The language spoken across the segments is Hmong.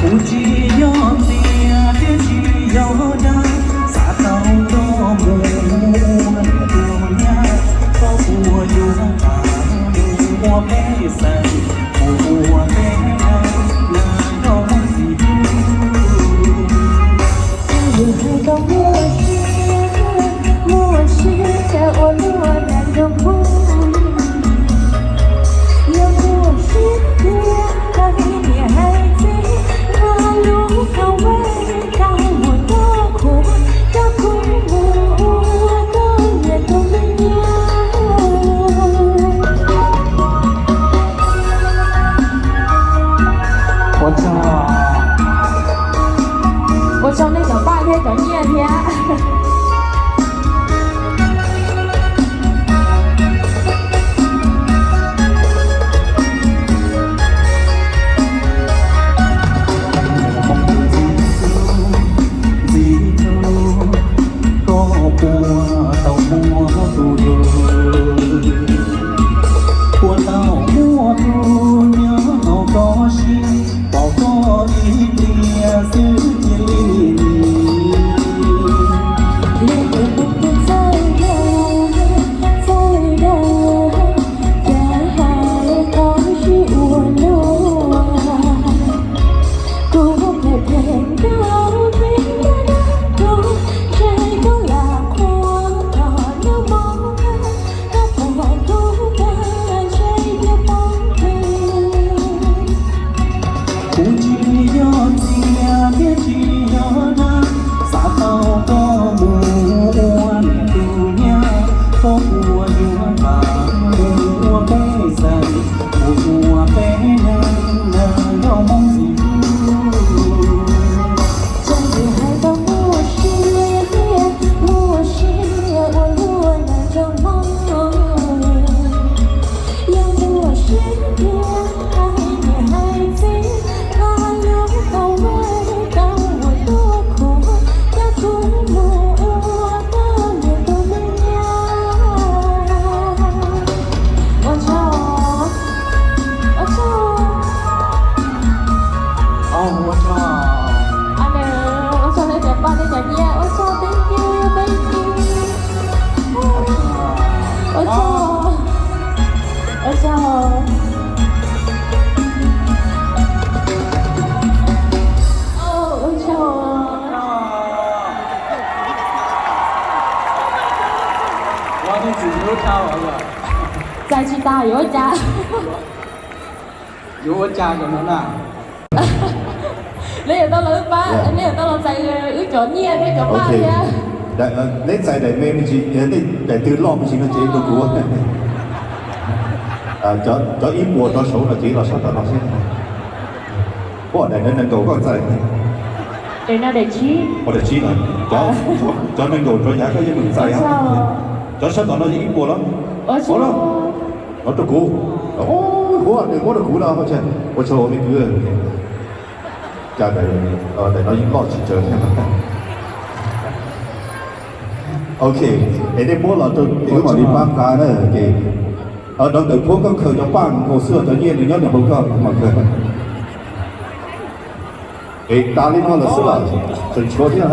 Kuv tsis yog txias thiab tsis yog dab, xav tau koj mus ua niam tus nyab, koj puas yuav pab mus ua pej xeem, mus ua peb neeg nrog Hmoob txiv tub. Yog hais tau muaj siab, muaj siab ua luaj neeg nrog Hmoob, yog muaj siab tiag, hais niam hais txiv, nrog lub kaum vej kaum muam tuaj khuav, coj kuv mus ua koj niam tus me nyab. Ua tsaug, ua tsaug nej cov paj thiab cov nyiaj thiab. Ntxiv, koj puas tau muaj tus yug, puas tau muaj tus nyob hauv koj siab, pom koj ib pliag xwb cia li nim. Yog tus hlub twb txawj dag, txawj dag, cas hais qhov sib ua luaj. Kuv phem phem nkauj pheej dag dag kuv, ntshe koj lam qhuas kom nag hmo koj pom kuv tag ntshe yuav poob plig. Kuv tsis yog txias thiab tsis yog dab, xav tau koj mus ua niam tus nyab, koj puas yuav pab mus ua pej xeem, mus ua peb neeg nrog Hmoob txiv tub. Txawm yus hais tau muaj siab, muaj siab ua luaj neeg nrog Hmoob, yog muaj siab tiag, hais niam hais txiv, nrog lub kaum vej kaum muam tuaj khuav, coj kuv mus ua koj niam tus me nyab. Ua tsaug, ua tsaug. Ua tsaug, ua tsaug nej cov paj nej cov nyiaj, ua tsaug, thank you, thank you. Ua tsaug, ua tsaug. Ua tsaug. Txais tsis tas yuav ua cas. Yuav ua cas cov no na? Neb yuav tau los wb pab, neb yuav tau los txais wb cov nyiaj thiab cov paj thiab. Neb txais daim me me ntsis, nej daim twg loj me ntsis no ces rau kuv. Cov ib puas rau saud no ces los sab tom no xwb. Puas daim nees nkaum koj txais? Daim no daim tsib. Ua daim tsib no. Cov nees nkaum rau yav koj yeej meem txais. Cov sab tom no yog ib puas los? Ua los, no rau kuv. Huab, nws muab rau kuv no. Ua tsaug me kwv. Cas daim no yeej loj tsis tsawg thiab. Ok, es nej muab los rau wb mam li pab nqa na. Rau ntawm Phuab koj khaws cov paj nkaus xwb, cov nyiaj nws nyob ntawm hauv koj mas khaws. Es tas li no lawm xwb los tseem tshuav thiab.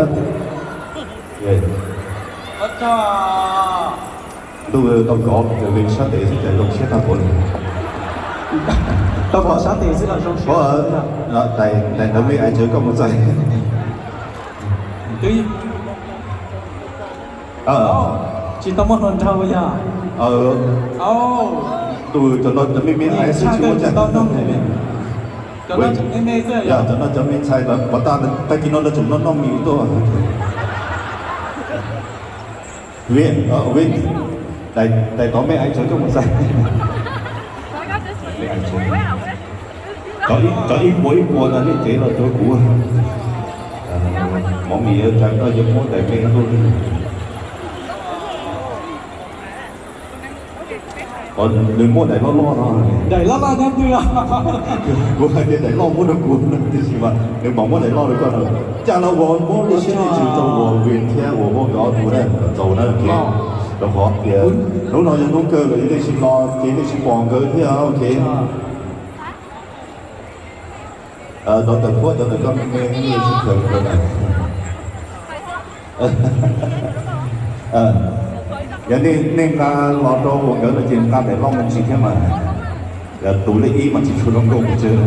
Ntuj, tau nkov sab tes xwb cas zoo siab tag npaum li. Tau nkov sab tes xwb los zoo siab. Daim ntawd me ais tsawv koj mus txais. Tsis tau muaj hluas nraug yog? Ntuj, cov no cov me me ais xwb tsis muaj cas. Cov no cov me ntxhais pov tag tag kis no lawv tseem noj noj mis tuaj. Vim, vim, daim tod me ais tsawv koj mus txais. Cov ib puas ib puas ntawd nej cev los rau kuv. Mov mis tsa koj yuav muab daim me no rau. Nws muab daim loj loj no. Daim loj loj nyob twg? Kuv hais tias daim loj muab rau kuv no, tiam sis mas nws mam muab daim loj rau koj no. Cas los uas muab lub siab tsis tau uas Vim thiab uas muab nkawd ob tug na, txaus na. Rau qhov tias hnub no yog hnub kawg lawm, nej tsis los ces nej tsis pom nkawd thiab, ok. Cov tawm huab cov tawm koj me me nej tsis khaws nkawd na. Yog nej nqa los rau nkawd no ces nqa daim loj me ntsis thiab mas. Yog tus lej ib mas tsis tshua zoo nkauj pes tsawg,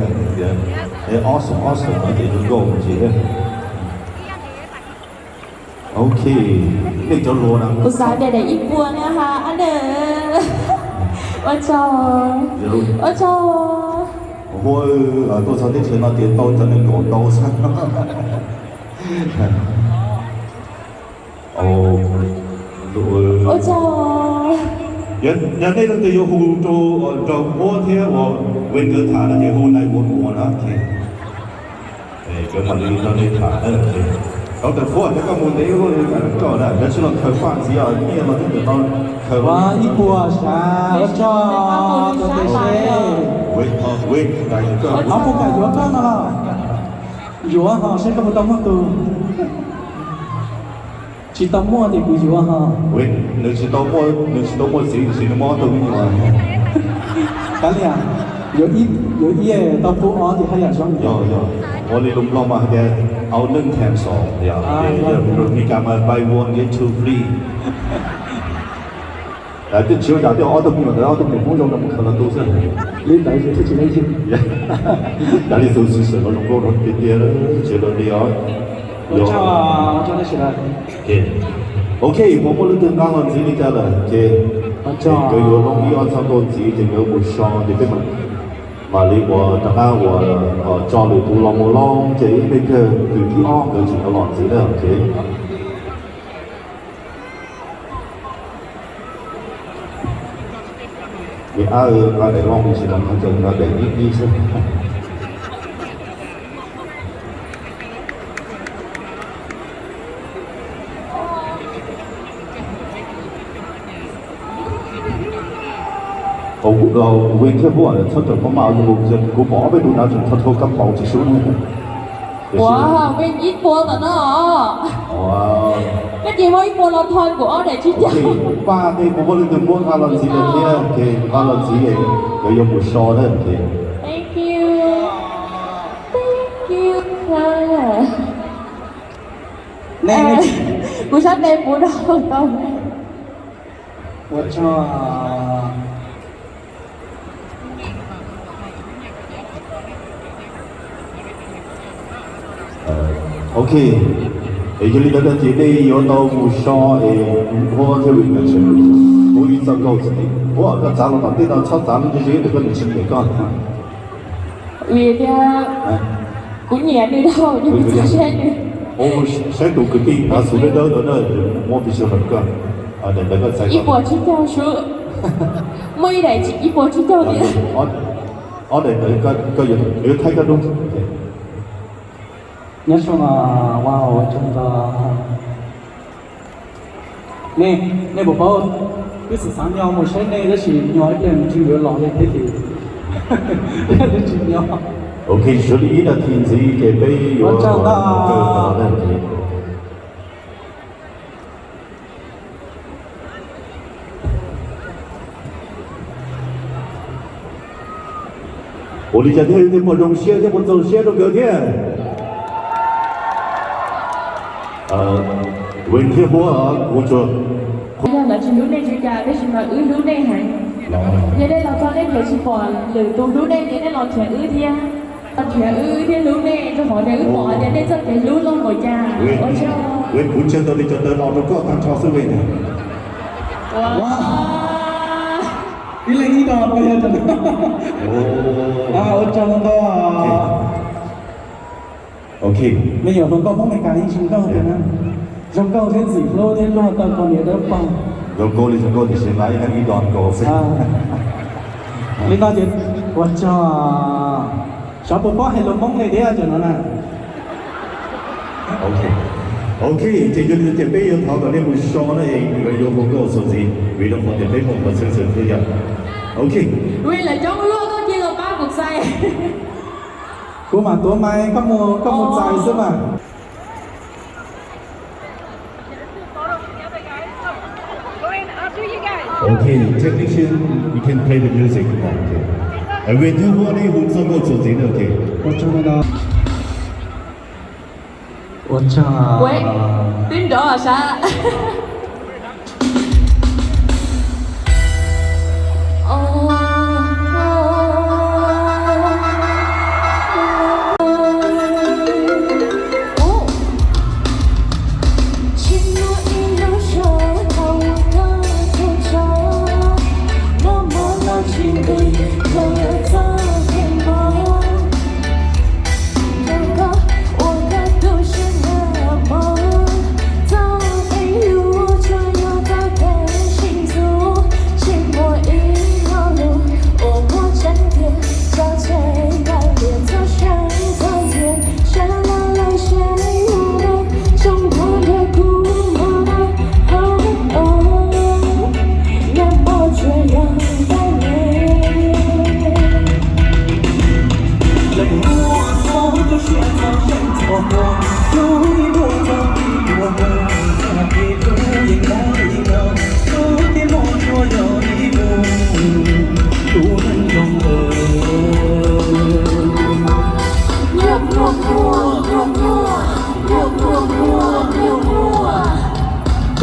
ob xoom ob xoom no ces zoo nkauj me ntsis thiab. Ok, nej cov hluas na. Kuv xav tias daim ib puas na ha, ab na. Ua tsaug, ua tsaug. Huab, tuaj txog teb chaws no ces tau cov neeg kaum ntau xwb. Ua tsaug. Yog nej leej twg yuav hu rau nraug huab thiab uas ua nkawd tham no ces hu nine one one na. Nkawd mam li nrog nej tham. Tau tawm huab thiab koj mus ntev ua li cas rau na, lawv tsis los khaws faj ntxiv os, nyiaj los twb ntawm no khaws ib puas sav, ua tsaug rau tes seb. Wait, wait, wait. Ob puas kam yuav koj no los? Yuav ho seb koj puas tau muaj tus. Tsis tau muaj ces kuv yuav ho. Nws tsis tau muaj, nws tsis tau muaj txiv tiam sis nws muaj ob tug me nyuam. Kav liam, yuav ib, yuav ib tau pub ob ces haj yam zoo. Yog, yog, ua li lus Nplog mas hais tias au neej them so, yog, yog Meskas mas buy one get two free. Twb tsis ua cas, twb ob tug me nyuam ntawd ob tug me nyuam Hmoob zoo no mus khaws los tu xwb. Li ntawd tsis tau tsis leej twg. Yog li tus xwm txheej los zoo nkauj rau tiag tiag, tsis los li os. Ok, puas muaj leej twg nqa los ntxiv li cas lawm? Ces nkawd yuav loo ib ob txoj nkauj ntxiv ces nkawd mus so ces peb mam li ua rov qab ua tso lwm tus los mus loo ces ib pliag kwv thib ob nkawd tseem yuav los ntxiv na, ok. Niam ab, nqa daim loj mus tsis los nqa daim ib ib xwb. Ua thiab, kuv txhob raws qhov maj, kuv pom ob peb tus nav tseem thau thau kab paus tsis sub ne. Ua, ib puas tom no. Koj ces muaj ib puas los thov kuv ob daim tsib caug. Paj tej puas muaj leej twg muab nqa los ntxiv lawm thiab, nqa los ntxiv, nkawd yuav mus so na. Thank you. Thank you. Kuv sab tes puv rau tau. Ua tsaug. Ok, es yog li ntawd ces nej yuav tau mus so es ua thiaj li ntawd, ua ib txoj nkauj txiv. Ua koj txav los tom tej no txhob txav lub ntse ntse, koj niam tsis nyiam koj. Vim tias kuv nyiam nws dhau, kuv txav saib nws. Saib tus kwv tij hnav xuv dawb dawb ntawd na, muab pis sij hawm koj. Ib puas tsib caug sub. Muaj ib daim ib puas tsib caug tiag. Ob daim ntawd koj yuav thaij koj dub. Nyob zoo, ua tsaug ntau. Nej, nej puas paub, twb xav xav nyo mus saib nej tab sis nyo ib pliag nws tsis yuav los li thiab ces tsis nyo. Ok, sawv daws ib nas this ntxiv ces peb yuav ua tsaug ntau. Ua li cas thiaj li muaj zoo siab thiab muaj txaus siab rau nkawd thiab? Wb thiab Huab, kuv tsuas, yog lawv tsis hlub nej tsis cas, tab sis mas wb hlub nej heev. Yog nej los txog nej tseem tsis pom lwm tus hlub nej ces nej los nrhiav wb thiab. Los nrhiav wb thiab hlub nej, rau qhov tias wb pom hais tias nej txoj kev hlub loj npaum cas. Ua tsaug. Kuv ntshe tau li cov ntawd los rau koj tag nrho xwb li. Ib leeg ib dos, ua tsaug ntau. Ok, me nyuam hluas nkauj Hmoob Amelikas yeej tsis nkauj tiag na. Zoo nkauj thiab ntxim hlub thiab luag tau qhov niam dawb paug. Zoo nkauj li zoo nkauj tiam sis nqa ib leeg ib dos nkaus xwb. Li no ces ua tsaug. Xyov puas paub hais lus Hmoob li thiab cov no na. Ok, ces yog li ces peb yuav thov kom nej mus so na, yuav hluas nkauj txuas ntxiv vim rau qhov tias peb muaj qhov txhia txhua yam. Ok. Vim lawv coob luaj, koj cia li pab kuv txais. Kuv mam tuav maiv, koj mus, koj mus txais xwb mas. Okay, technician, you can play the music now. Okay. Ua tsaug ntau. Ua tsaug. Twb nrov sab.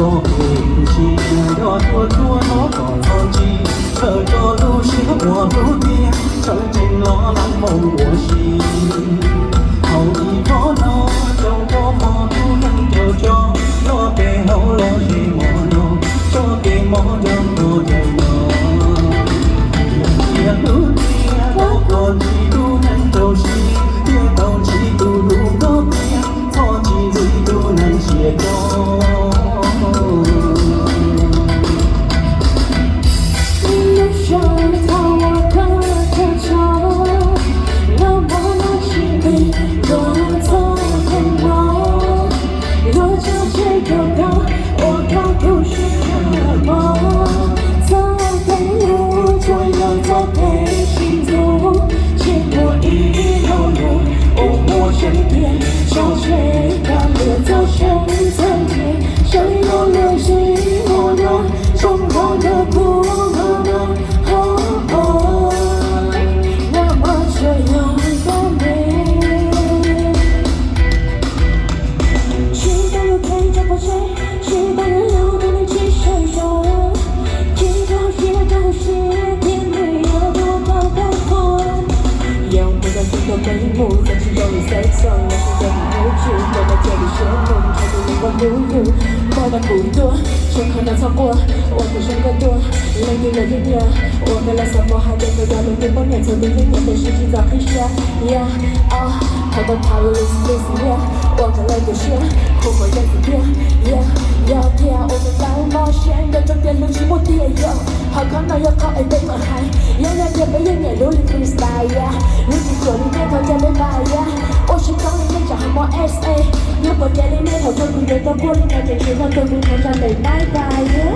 Koj tus sim nyob tuaj tuaj no kom txog ntsib, khaws tso lub siab ua lub tiaj, sawv tsees los lab moo ua si. Hauv ib qho no, rau koj mog tus neeg rau tso, los pem hauv los ze mov no, tso kev mob nrog mog cawm no. Cia lub tiaj tau koj ntsib tus neeg rau si, thiaj tau ntsib tus hlub koj tiag, txhob tsis ntxub tus neeg siab rau. Yog mus tau tsis tau koj ib mus, txawm tsis tau lwm xaiv txog, los tsis tau mus hnub tsum, txawm tau cia lwm siab mus, ntshe tus neeg ua hlub yus. Koj tau kuv tuaj, tsuas kho noj txhob quaj, ua tus zoo koj tuaj, leej twg los yeej nyiam, ua koj lawv xav pom hais tias koj yog leej twg poj niam, txhua tus yeej nyiam tiam sis tsis txaus qhib siab. Yeah, oh, koj tau thaum lwm xwm liaj, ua koj lawv tu siab, khuv qhov yeej xwm tiag. Yeah, yog tiag ua tus tau mob siab, nkawd tsoom tias hlub tsis muaj tiag yom. Hauv qhov no yog qhov es peb mam hais, yog yog tias peb yeej nyiam hlub li freestyle, yeah. Hlub tsis tsuas li nej thov cia peb pais, yeah. Ua tsis tau li nej tsam ho mob S A, hlub pom kev li nej thaum kawg kuv yuav tau kuaj li no ces ntshe koj tuag kuv thov tsa ntev maib pais, yeah.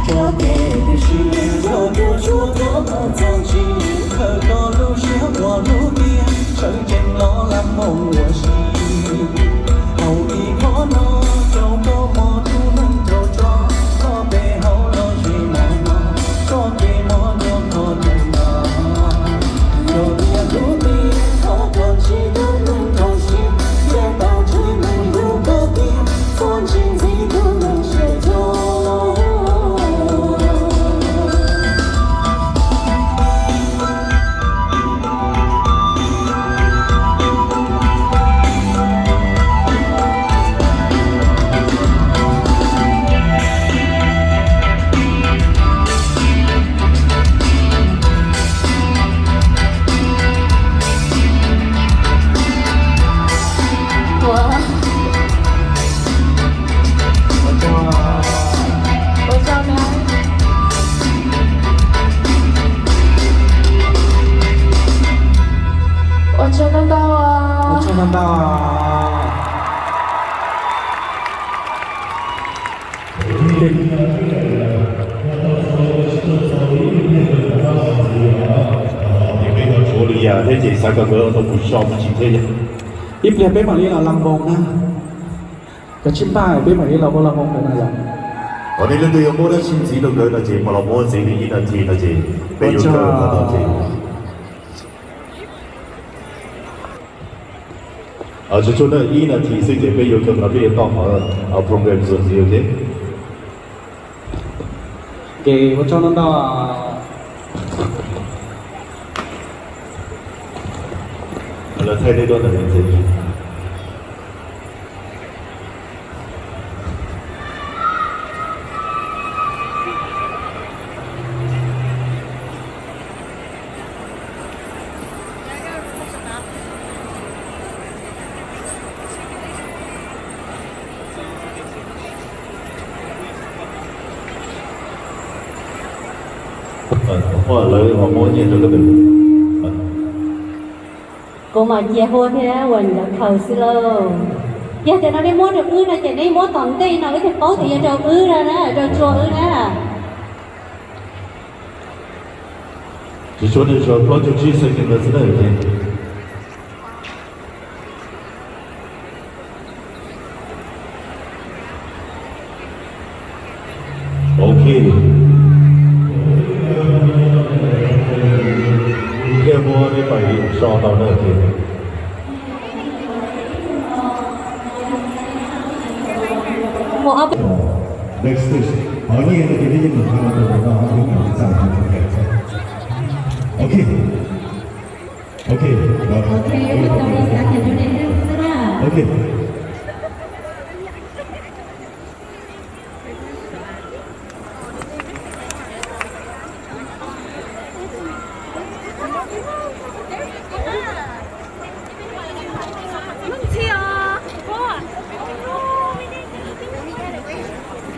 Tso kev tib si, tso tuaj tsuav tuaj kom txog ntsib, khaws koj lub siab ua lub tiaj, sawv tsees los lab moo ua si. Hauv ib qho no, rau koj mog tus neeg rau tso, koj pem hauv los ze mov no, tso kev mob nrog koj cawm no. Yog tias hlub tiag, thov koj ntsib tus neeg rau siab, thiaj tau ntsib neeg hlub koj tiag, txhob ntsib ntxiv tus neeg siab rau. Peb yuav tshuav lwm yam thiab ces xav kom nkawd tau mus so me ntsis thiab. Ib pliag peb mam li los las npoos na. Koj tsis npaj peb mam li los ua las npoos ntawd na yom. Qhov nej leej twg yuav muab dab tsi ntxiv rau nkawd no ces mam los muab ntxiv li ib nas this no ces peb yuav kawg no ces. Tsuas tshuav ib nas this xwb ces peb yuav kawg no peb yuav toj qhov program zoo ntxiv thiab. Ces ua tsaug ntau ntau. Lawv thaij dej duab ntawm ntxiv. Kuv mam cia hua thiab ua ntawv khaws xwb lauj. Yog tias no nej muab rau wb no ces nej muab tom ntej no wb thiaj paub tias yog rau wb na, rau tsua wb na. Tsis tshuav, nej tshuav plaub caug tsib second lawm xwb na. Ok. Thiaj muab peb pais so tau na. Next stage. Ok. Ok. Ok.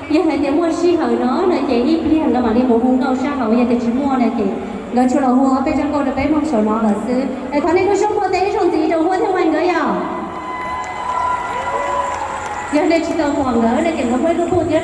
Yog hais tias muaj sij hawm no no ces ib pliag nkawd mam li mus hu nkauj sab hauv, yog tias tsis muaj no ces nkawd tsuas los hu ob peb zaj nkauj rau peb mloog saum no lawm xwb. Es thov nej kuj zoo puag tes ib zaug ntxiv rau Huab thiab Waig nkawd yom. Yog nej tsis tau pom nkawd no ces nkawd muaj ib lub pub thiab.